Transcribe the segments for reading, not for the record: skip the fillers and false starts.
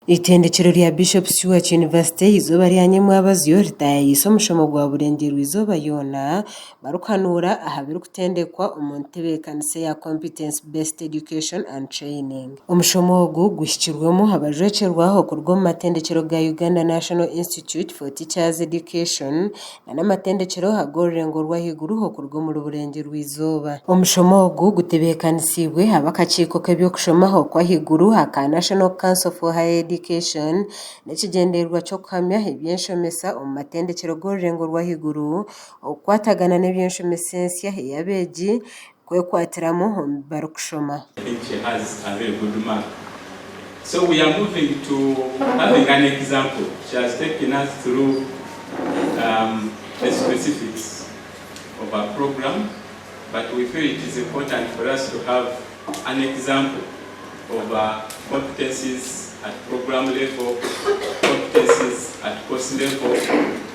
Eitendekero rya Bishop Stuart University eizooba rya nyimwabazyo ritaayayiise omushomo gwa burengyerwa-izooba yoona barikuhanuura aha birikutendekwa omu ntebeekanisa eya Competence Based Education and Training. Omushomo ogu guhikirwemu abajwekyerwa okuruga omu matendekyero ga Uganda National Institute for Teachers Education n'amatendekyero ag'orurengo rw'ahaiguru okuruga omuri Burengyerwa-izooba. Omushomo ogu gutebeekanisiibwe ab'akakiiko k'eby'okushoma okw'ahaiguru aka National Council for Higher Education n'ekigyendererwa ky'okuhamya eby'enshomesa omu matendekyero g'orurengo rw'ahaiguru okukwatagana n'eby'enshomesa ensya ei abeegi kwekwatiramu omu bi barikushoma. I think she has a very good mark. So we are moving to having an example. She has taken us through um, the specifics of our program, but we feel it is important for us to have an example of uh, competencies at program level, competencies at course level,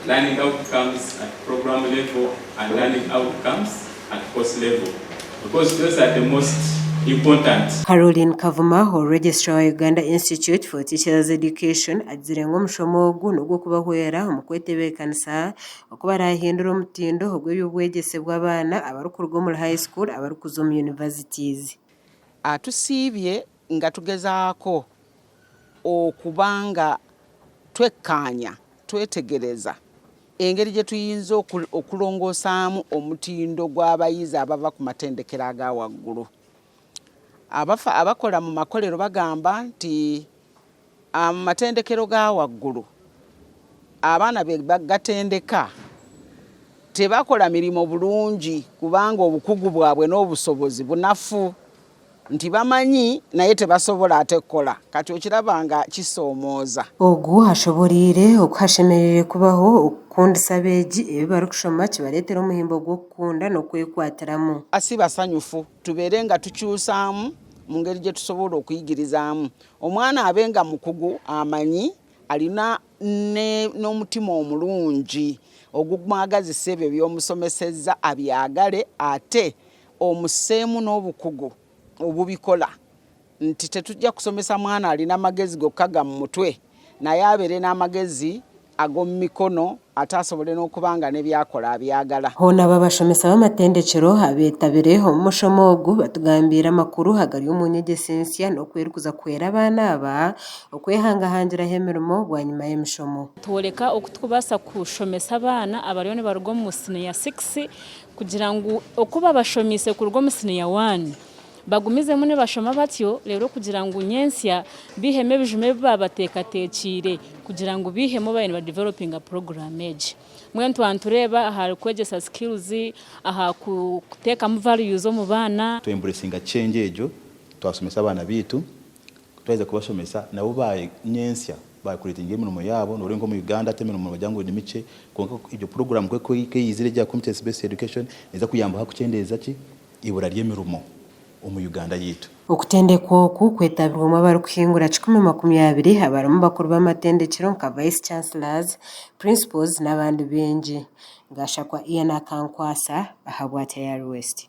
learning outcomes at program level, and learning outcomes at course level, because those are the most important. Caroline Kavuma, Registrar wa Uganda Institute for Teachers Education agizire ngu omushomo ogu n'ogw'okubahwera omu kwetebeekanisa oku baraahindure omutindo ogw'eby'obwegyese bw'abaana abarikuruga omuri high school abarikuza omu universities. Tusiibye nga tugezaako okuba nga twekkaanya, twetegereza engeri gye tuyinza okulongoosaamu omutindo gw'abayizi abava ku matendekero aga waggulu. Abakola mu makolero bagamba nti mu matendekero ga waggulu abaana be gatendeka tebakola mirimu bulungi kubanga obukugu bwabwe n'obusobozi bunafu nti bamanyi naye tebasobola ate kukola kati okiraba nga kisoomooza. Ogu ashoboreire oku hashemereire kubaho okukundisa abeegi ebi barikushoma kibareetera omuhimbo gw'okukunda n'okwekwatiramu. Si basanyufu tubeere nga tukyusaamu mu ngeri gye tusobola okuyigirizaamu omwana abe nga mukugu amanyi alina n'omutima omulungi ogumwagazisa ebyo by'omusomesezza abyagale ate omusseemu n'obukugu obubikola nti tetujja kusomesa mwana alina magezi gokka ga mu mutwe naye abeere n'amagezi ag'omu mikono ate asobole n'okuba nga ne by'akola abyagala. Hoona aba bashomesa b'amatendekyero abeetabire omu mushomo ogu batugambiire amakuru agari omu nyegyesa ensya n'oku erikuza kuhwera abaana aba okwehangahangiraho emirimo bwanyima y'emishomo. Tworeka oku turikubaasa kushomesa abaana abariyo nibaruga omu siniya sikisi kugira ngu oku babashomiise kuruga omu siniya waani bagumizemu nibashoma batyo reero kugira ngu nyentsya baihemu ebijuma ebi baabateekateekiire kugira ngu baihemu baabe nibadevelopinga puroguraamu egi. Mbwenu twaba nitureeba aha kwegyesa skills, aha kuteekamu values omu baana. Twemburesinga change egyo twashomesa abaana baitu, twaheza kubashomesa nabo ba nyentsya bakuretinga emirimo yaabo, noreeba nk'omu Uganda hati emirimo nibagira ngu nimikye kwonka egyo puroguraamu ku eyizire egya competence based education neeza kuyambaho kukyendeeza ki eibura ry'emirimo omu Uganda yaitu. Okutendekwa oku kwetabirwemu abarikuhingura 120 abarimu bakuru b'amatendekyero nka Vice Chancellors, Principals n'abandi baingi. Gashakwa Ian Akankwasa ahabwa Tayari West.